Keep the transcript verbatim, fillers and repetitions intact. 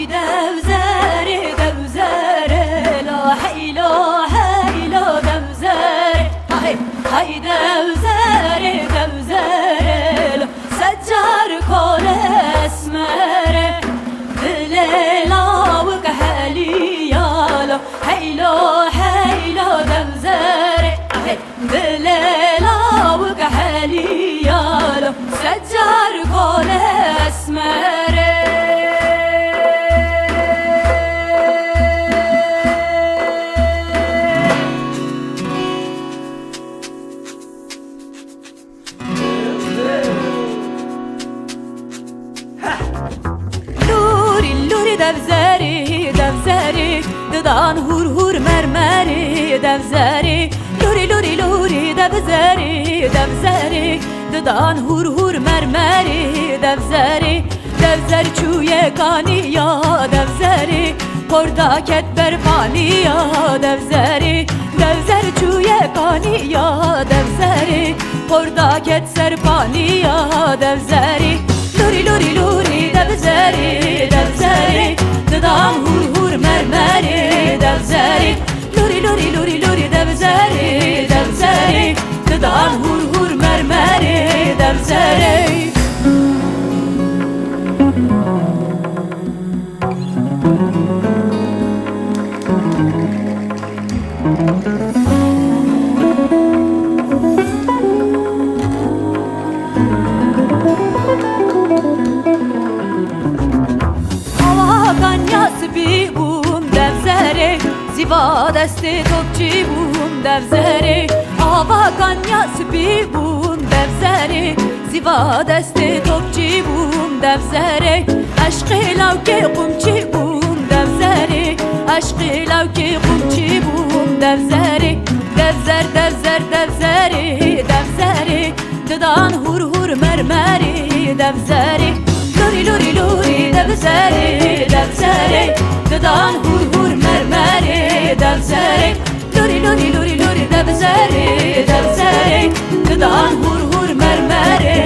Dewzerê, dewzerê, la heylo, heylo, dewzerê. Hey, hey, dewzerê, dewzerê, la secar kole esmerê. Dilê lawik heliya, la heylo, heylo, dewzerê. Hey. Dilê lawik heliyalo, secar kole esmerê. Lûrî, lûrî devzerî, devzerî, didan hûr hûr mermerî, devzerî. Lûrî, lûrî, lûrî devzerî, devzerî, didan hûr hûr mermerî, devzerî. Devzer çûye kaniya devzerî, porda ket ber paniya devzerî. Devzer çûye kaniya devzerî, porda ket ser paniya devzerî. Lûrî, lûrî, lûrî devzerî, devzerî, didan hûr hûr mermerî devzerî. Lûrî, lûrî, lûrî, lûrî devzerî, devzerî, didan hûr hûr mermerî devzerî. Ava kanya spî bûm devzerê, zîva destê topçî bûm devzerê. Ava kanya spî bûm devzerê, zîva destê topçî bûm devzerê. Eşqê lawkê qumçî bûm devzerê, eşqê lawkê qumçî bûm devzerê. Devzer, devzer, devzerê, devzerê, didan hûr hûr mermerê devzerê. Lûrî, lûrî, lûrî devzerê, devzerê, didan hûr hûr mermerê devzerê. Lûrî, lûrî, lûrî, lûrî devzerê, devzerê, didan hûr hûr mermerê